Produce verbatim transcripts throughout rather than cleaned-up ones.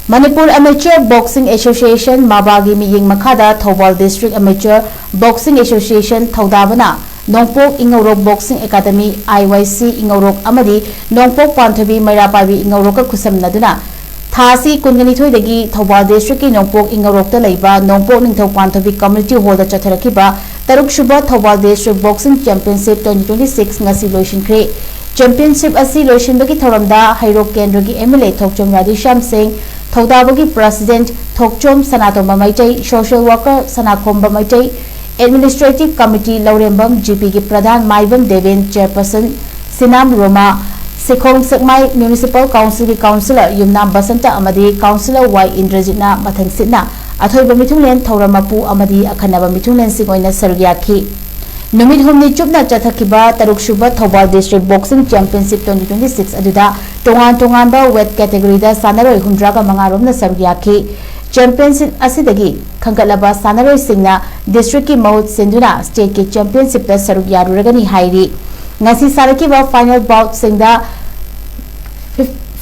Manipur amateur boxing association, ꯃꯕꯥꯒꯤ ꯃꯤꯠꯌꯦꯡ ꯃꯈꯥꯗ Thoubal district amateur boxing association ꯊꯧꯗꯥꯕꯅ ꯅꯣꯡꯄꯣꯛ ꯏꯉꯧꯔꯣꯛ ꯕꯣꯛꯁꯤꯡ ꯑꯦꯀꯥꯗꯃꯤ, ꯑꯥꯏ ꯋꯥꯏ ꯁꯤ ꯏꯉꯧꯔꯣꯛ ꯑꯃꯗꯤ ꯅꯣꯡꯄꯣꯛ ꯄꯥꯟꯊꯣꯏꯕꯤ ꯃꯩꯔꯥ ꯄꯥꯏꯕꯤ ꯏꯉꯧꯔꯣꯛꯀ ꯈꯨꯠꯁꯝꯅꯗꯨꯅ ꯊꯥ ꯑꯁꯤ ꯀꯨꯟꯒ ꯅꯤꯊꯣꯏꯗꯒꯤ ꯊꯧꯕꯥꯜ ꯗꯤꯁꯇ꯭ꯔꯤꯛꯀꯤ ꯅꯣꯡꯄꯣꯛ ꯏꯉꯧꯔꯣꯛꯇ ꯂꯩꯕ ꯅꯣꯡꯄꯣꯛ ꯅꯤꯡꯊꯧ ꯄꯥꯟꯊꯣꯏꯕꯤ ꯀꯝꯃ꯭ꯌꯨꯅꯤꯇꯤ ꯍꯣꯜꯗ ꯆꯠꯊꯔꯛꯈꯤꯕ ꯇꯔꯨꯛ ꯁꯨꯕ Thoubal district boxing championship twenty twenty six ꯉꯁꯤ ꯂꯣꯏꯁꯤꯟꯈ꯭ꯔꯦ꯫ ꯆꯦꯝꯄꯤꯌꯟꯁꯤꯞ ꯑꯁꯤ ꯂꯣꯏꯁꯤꯟꯕꯒꯤ ꯊꯧꯔꯝꯗ ꯍꯩꯔꯣꯛ ꯀꯦꯟꯗ꯭ꯔꯒꯤ M L A Thokchom Radheshyam Singh, ꯊꯧꯗꯥꯕꯒꯤ president Thokchom Sanatomba Meitei, social worker Sanakhomba Meitei, administrative committee Lourembam G ꯄꯤꯒꯤ ꯄ꯭ꯔꯙꯥꯟ ꯃꯥꯏꯕꯝ ꯗꯦꯕꯦꯟ, ꯆꯦꯌꯔꯄꯔꯁꯟ ꯁꯤꯅꯥꯝ ꯔꯣꯃꯥ, ꯁꯦꯈꯣꯡ ꯁꯦꯛꯃꯥꯏ ꯃ꯭ꯌꯨꯅꯤꯁꯤꯄꯥꯜ ꯀꯥꯎꯟꯁꯤꯜꯒꯤ ꯀꯥꯎꯟꯁꯤꯂꯔ ꯌꯨꯝꯅꯥꯝ ꯕꯁꯟꯇ ꯑꯃꯗꯤ ꯀꯥꯎꯟꯁꯤꯂꯔ ꯋꯥꯏ ꯏꯟꯗ꯭ꯔꯖꯤꯠꯅ ꯃꯊꯪꯁꯤꯠꯅ ꯑꯊꯣꯏꯕ ꯃꯤꯊꯨꯡꯂꯦꯟ ꯊꯧꯔꯝ ꯃꯄꯨ ꯑꯃꯗꯤ ꯑꯈꯟꯅꯕ ꯃꯤꯊꯨꯡꯂꯦꯟꯁꯤꯡ ꯑꯣꯏꯅ ꯁꯔꯨꯛ ꯌꯥꯈꯤ꯫ ꯅꯨꯃꯤꯠ ꯍꯨꯝꯅꯤ ꯆꯨꯞꯅ ꯆꯠꯊꯈꯤꯕ ꯇꯔꯨꯛ ꯁꯨꯕ Thoubal district boxing championship twenty twenty six ꯑꯗꯨꯗ ꯇꯣꯉꯥꯟ ꯇꯣꯉꯥꯟꯕ ꯋꯦꯠ ꯀꯦꯇꯦꯒꯣꯔꯤꯗ ꯁꯥꯟꯅꯔꯣꯏ ꯍꯨꯝꯗ꯭ꯔꯥꯒ ꯃꯉꯥ ꯔꯣꯝꯅ ꯁꯔꯨꯛ ꯌꯥꯈꯤ꯫ ꯆꯦꯝꯄꯤꯌꯟꯁꯤꯞ ꯑꯁꯤꯗꯒꯤ ꯈꯟꯒꯠꯂꯕ ꯁꯥꯟꯅꯔꯣꯏꯁꯤꯡꯅ ꯗꯤꯁꯇ꯭ꯔꯤꯛꯀꯤ ꯃꯍꯨꯠ ꯁꯤꯟꯗꯨꯅ ꯁ꯭ꯇꯦꯠꯀꯤ ꯆꯦꯝꯄꯤꯌꯟꯁꯤꯞꯇ ꯁꯔꯨꯛ ꯌꯥꯔꯨꯔꯒꯅꯤ ꯍꯥꯏꯔꯤ꯫ ꯉꯁꯤ ꯁꯥꯟꯅꯈꯤꯕ ꯐꯥꯏꯅꯦꯜ ꯕꯥꯎꯠꯁꯤꯡꯗ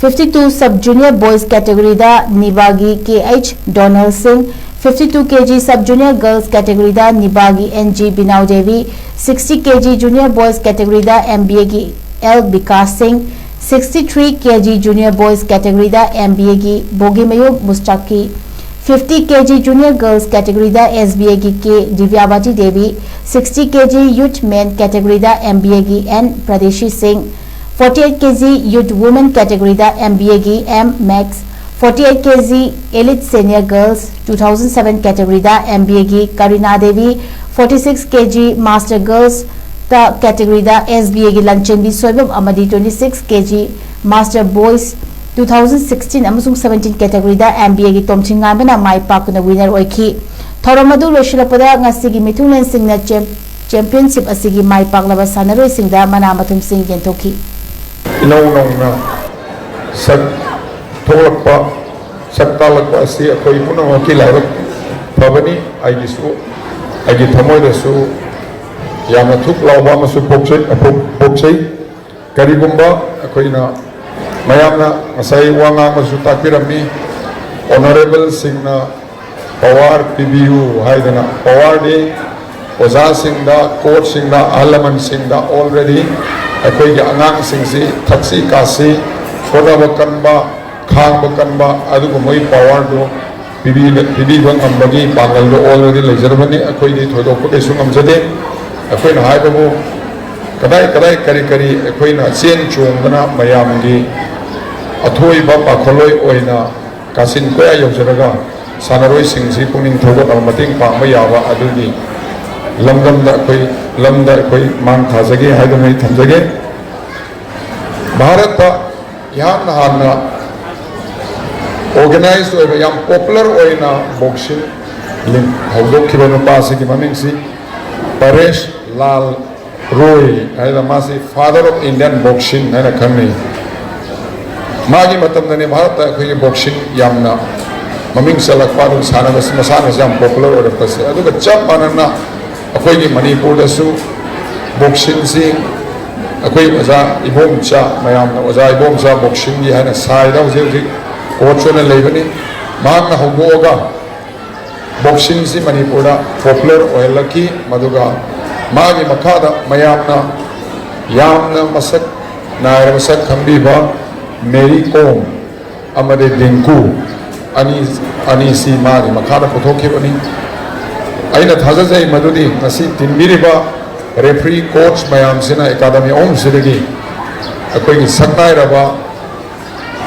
fifty two sub junior boys ꯀꯦꯇꯦꯒꯣꯔꯤꯗ ꯅꯤꯕꯥꯒꯤ K H Donel Singh, fifty two K G sub junior girls ꯀꯦꯇꯦꯒꯣꯔꯤꯗ ꯅꯤꯕꯥꯒꯤ N G Binao Devi, sixty K G junior boys ꯀꯦꯇꯦꯒꯣꯔꯤꯗ ꯑꯦꯝ ꯕꯤ ꯑꯦꯒꯤ L Bikash Singh, sixty three K G junior boys ꯀꯦꯇꯦꯒꯣꯔꯤꯗ M B ꯑꯦꯒꯤ Bogimayum Mustaki, fifty K G junior girls ꯀꯦꯇꯦꯒꯣꯔꯤꯗ S B ꯑꯦꯒꯤ K Dibyabati Devi, sixty K G youth ꯃꯦꯟ ꯀꯦꯇꯦꯒꯣꯔꯤꯗ M B ꯑꯦꯒꯤ N Pradeshi Singh, forty eight K G youth women ꯀꯦꯇꯦꯒꯣꯔꯤꯗ M B ꯑꯦꯒꯤ M Meks, forty eight K G elite senior girls two thousand seven ꯀꯦꯇꯦꯒꯣꯔꯤꯗ M B ꯑꯦꯒꯤ Karina Devi, forty six K G master ꯒꯔꯜꯁꯇ ꯀꯦꯇꯦꯒꯣꯔꯤꯗ S B ꯑꯦꯒꯤ ꯂꯟꯆꯦꯟꯕꯤ ꯁꯣꯏꯕꯝ ꯑꯃꯗꯤ twenty six K G master boys two thousand sixteen ꯑꯃꯁꯨꯡ seventeen ꯀꯦꯇꯦꯒꯣꯔꯤꯗ M B ꯑꯦꯒꯤ ꯇꯣꯝꯊꯤꯡꯉꯥꯟꯕꯅ ꯃꯥꯏ ꯄꯥꯛꯇꯨꯅ ꯋꯤꯅꯔ ꯑꯣꯏꯈꯤ꯫ ꯊꯧꯔꯝ ꯑꯗꯨ ꯂꯣꯏꯁꯤꯜꯂꯛꯄꯗ ꯉꯁꯤꯒꯤ ꯃꯤꯊꯨꯡꯂꯦꯟꯁꯤꯡꯅ ꯆꯦꯝ-, ꯆꯦꯝꯄꯤꯌꯟꯁꯤꯞ ꯑꯁꯤꯒꯤ ꯃꯥꯏ ꯄꯥꯛꯂꯕ ꯁꯥꯟꯅꯔꯣꯏꯁꯤꯡꯗ ꯃꯅꯥ ꯃꯊꯨꯝꯁꯤꯡ ꯌꯦꯟꯊꯣꯛꯈꯤ꯫ ꯏꯅꯧ ꯅꯧꯅ ꯁꯛ ꯊꯣꯛꯂꯛꯄ, ꯁꯛ ꯇꯥꯛꯂꯛꯄ ꯑꯁꯤ ꯑꯩꯈꯣꯏ ꯄꯨꯝꯅꯃꯛꯀꯤ ꯂꯥꯏꯕꯛ ꯐꯕꯅꯤ꯫ ꯑꯩꯒꯤꯁꯨ, ꯑꯩꯒꯤ ꯊꯃꯣꯏꯗꯁꯨ ꯌꯥꯝꯅ ꯊꯨꯛ ꯂꯥꯎꯕ ꯑꯃꯁꯨ ꯄꯣꯛꯆꯩ, ꯄꯣꯛ-, ꯄꯣꯛꯆꯩ꯫ ꯀꯔꯤꯒꯨꯝꯕ ꯑꯩꯈꯣꯏꯅ, ꯃꯌꯥꯝꯅ ꯉꯁꯥꯏ ꯋꯥ ꯉꯥꯡꯕꯁꯨ ꯇꯥꯛꯄꯤꯔꯝꯃꯤ, ꯑꯣꯅꯔꯦꯕꯜꯁꯤꯡꯅ ꯄꯋꯥꯔ ꯄꯤꯕꯤꯌꯨ ꯍꯥꯏꯗꯅ, ꯄꯋꯥꯔꯗꯤ ꯑꯣꯖꯥꯁꯤꯡꯗ, ꯀꯣꯔꯠꯁꯤꯡꯗ, ꯑꯍꯜ ꯂꯃꯟꯁꯤꯡꯗ ꯑꯣꯜꯔꯦꯗꯤ ꯑꯩꯈꯣꯏꯒꯤ ꯑꯉꯥꯡꯁꯤꯡꯁꯤ ꯊꯛꯁꯤ ꯈꯥꯁꯤ, ꯍꯣꯠꯅꯕ ꯀꯟꯕ, ꯈꯥꯡꯕ ꯀꯟꯕ, ꯑꯗꯨꯒꯨꯝꯕꯒꯤ ꯄꯋꯥꯔꯗꯨ ꯄꯤꯕꯤꯕ ꯉꯝꯕꯒꯤ ꯄꯥꯡꯒꯜꯗꯣ ꯑꯣꯜꯔꯦꯗꯤ ꯂꯩꯖꯔꯕꯅꯤ꯫ ꯑꯩꯈꯣꯏꯗꯤ ꯊꯣꯏꯗꯣꯛꯄ ꯀꯩꯁꯨ ꯉꯝꯖꯗꯦ꯫ ꯑꯩꯈꯣꯏꯅ ꯍꯥꯏꯕꯕꯨ ꯀꯗꯥꯏ ꯀꯗꯥꯏ ꯀꯔꯤ ꯀꯔꯤ ꯑꯩꯈꯣꯏꯅ ꯆꯦꯟ ꯆꯣꯡꯗꯅ ꯃꯌꯥꯝꯒꯤ ꯑꯊꯣꯏꯕ ꯄꯥꯈꯣꯜꯂꯣꯏ ꯑꯣꯏꯅ ꯀꯥꯆꯤꯟ ꯀꯣꯌꯥ ꯌꯧꯖꯔꯒ ꯁꯥꯟꯅꯔꯣꯏꯁꯤꯡꯁꯤ ꯄꯨꯛꯅꯤꯡ ꯊꯧꯒꯠꯅꯕ ꯃꯇꯦꯡ ꯄꯥꯡꯕ ꯌꯥꯕ ꯑꯗꯨꯒꯤ ꯂꯝꯗꯝꯗ ꯑꯩꯈꯣꯏ ꯂꯝꯗ ꯑꯩꯈꯣꯏ ꯃꯥꯡ ꯊꯥꯖꯒꯦ ꯍꯥꯏꯗꯨꯅ ꯑꯩ ꯊꯝꯖꯒꯦ꯫ ꯚꯥꯔꯠꯇ ꯏꯍꯥꯟ ꯍꯥꯟꯅ ꯑꯣꯔꯒꯅꯥꯏꯖ ꯑꯣꯏꯕ ꯌꯥꯝ ꯄꯣꯄꯨꯂꯔ ꯑꯣꯏꯅ ꯕꯣꯛꯁꯤꯡ ꯍꯧꯗꯣꯛꯈꯤꯕ ꯅꯨꯄꯥꯁꯤꯒꯤ ꯃꯃꯤꯡꯁꯤ ꯄꯔꯦꯁ ꯂꯥꯜ ꯔꯣꯏ ꯍꯥꯏꯅ, ꯃꯥꯁꯤ ꯐꯥꯗꯔ ꯑꯣꯐ ꯏꯟꯗꯤꯌꯥꯟ ꯕꯣꯛꯁꯤꯡ ꯍꯥꯏꯅ ꯈꯪꯅꯩ꯫ ꯃꯥꯒꯤ ꯃꯇꯝꯗꯅꯤ ꯚꯥꯔꯠꯇ ꯑꯩꯈꯣꯏꯒꯤ ꯕꯣꯛꯁꯤꯡ ꯌꯥꯝꯅ ꯃꯃꯤꯡ ꯆꯠꯂꯛꯄ, ꯑꯗꯨꯒ ꯁꯥꯟꯅꯕꯁꯤ ꯃꯁꯥꯟꯅꯁꯤ ꯌꯥꯝ ꯄꯣꯄꯨꯂꯔ ꯑꯣꯏꯔꯛꯄꯁꯦ꯫ ꯑꯗꯨꯒ ꯆꯞ ꯃꯥꯟꯅꯅ ꯑꯩꯈꯣꯏꯒꯤ ꯃꯅꯤꯄꯨꯔꯗꯁꯨ ꯕꯣꯛꯁꯤꯡꯁꯤ ꯑꯩꯈꯣꯏ ꯑꯣꯖꯥ ꯏꯕꯣꯝꯆꯥ, ꯃꯌꯥꯝꯅ ꯑꯣꯖꯥ ꯏꯕꯣꯝꯆꯥ ꯕꯣꯛꯁꯤꯡꯒꯤ ꯍꯥꯏꯅ ꯁꯥꯏꯗ ꯍꯧꯖꯤꯛ ꯍꯧꯖꯤꯛ ꯀꯣꯆ ꯑꯣꯏꯅ ꯂꯩꯕꯅꯤ꯫ ꯃꯍꯥꯛꯅ ꯍꯧꯗꯣꯛꯑꯒ ꯕꯣꯛꯁꯤꯡꯁꯤ ꯃꯅꯤꯄꯨꯔꯗ ꯄꯣꯄꯨꯂꯔ ꯑꯣꯏꯍꯜꯂꯛꯈꯤ꯫ ꯃꯗꯨꯒ ꯃꯥꯒꯤ ꯃꯈꯥꯗ ꯃꯌꯥꯝꯅ ꯌꯥꯝꯅ ꯃꯁꯛ ꯅꯥꯏꯔꯕ ꯁꯛ ꯈꯪꯕꯤꯕ ꯃꯦꯔꯤ ꯀꯣꯝ ꯑꯃꯗꯤ ꯗꯤꯡꯀꯨ ꯑꯅꯤ, ꯑꯅꯤꯁꯤ ꯃꯥꯒꯤ ꯃꯈꯥꯗ ꯄꯨꯊꯣꯛꯈꯤꯕꯅꯤ꯫ ꯑꯩꯅ ꯊꯥꯖꯖꯩ ꯃꯗꯨꯗꯤ ꯉꯁꯤ ꯇꯤꯟꯕꯤꯔꯤꯕ ꯔꯦꯐ꯭ꯔꯤ, ꯀꯣꯆ ꯃꯌꯥꯝꯁꯤꯅ ꯑꯦꯀꯥꯗꯃꯤ ꯑꯍꯨꯝꯁꯤꯗꯒꯤ ꯑꯩꯈꯣꯏꯒꯤ ꯁꯛꯅꯥꯏꯔꯕ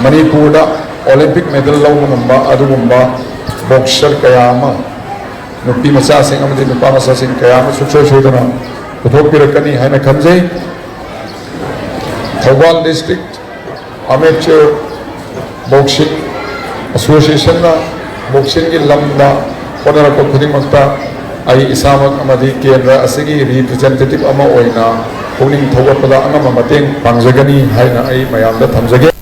ꯃꯅꯤꯄꯨꯔꯗ ꯑꯣꯂꯤꯝꯄꯤꯛ ꯃꯦꯗꯜ ꯂꯧꯕ ꯉꯝꯕ ꯑꯗꯨꯒꯨꯝꯕ ꯕꯣꯛꯁꯔ ꯀꯌꯥ ꯑꯃ, ꯅꯨꯄꯤ ꯃꯆꯥꯁꯤꯡ ꯑꯃꯗꯤ ꯅꯨꯄꯥ ꯃꯆꯥꯁꯤꯡ ꯀꯌꯥ ꯑꯃ ꯁꯨꯡꯁꯣꯏ ꯁꯣꯏꯗꯅ ꯄꯨꯊꯣꯛꯄꯤꯔꯛꯀꯅꯤ ꯍꯥꯏꯅ ꯈꯟꯖꯩ꯫ ꯊꯧꯕꯥꯜ ꯗꯤꯁꯇ꯭ꯔꯤꯛ ꯑꯃꯦꯆꯔ ꯕꯣꯛꯁꯤꯡ ꯑꯁꯣꯁꯤꯌꯦꯁꯟꯅ ꯕꯣꯛꯁꯤꯡꯒꯤ ꯂꯝꯗ ꯍꯣꯠꯅꯔꯛꯄ ꯈꯨꯗꯤꯡꯃꯛꯇ ꯑꯩ ꯏꯁꯥꯃꯛ ꯑꯃꯗꯤ ꯀꯦꯟꯗ꯭ꯔ ꯑꯁꯤꯒꯤ ꯔꯤꯄ꯭ꯔꯖꯦꯟꯇꯦꯇꯤꯚ ꯑꯃ ꯑꯣꯏꯅ ꯄꯨꯛꯅꯤꯡ ꯊꯧꯒꯠꯄꯗ ꯑꯉꯝꯕ ꯃꯇꯦꯡ ꯄꯥꯡꯖꯒꯅꯤ ꯍꯥꯏꯅ ꯑꯩ ꯃꯌꯥꯝꯗ ꯊꯝꯖꯒꯦ꯫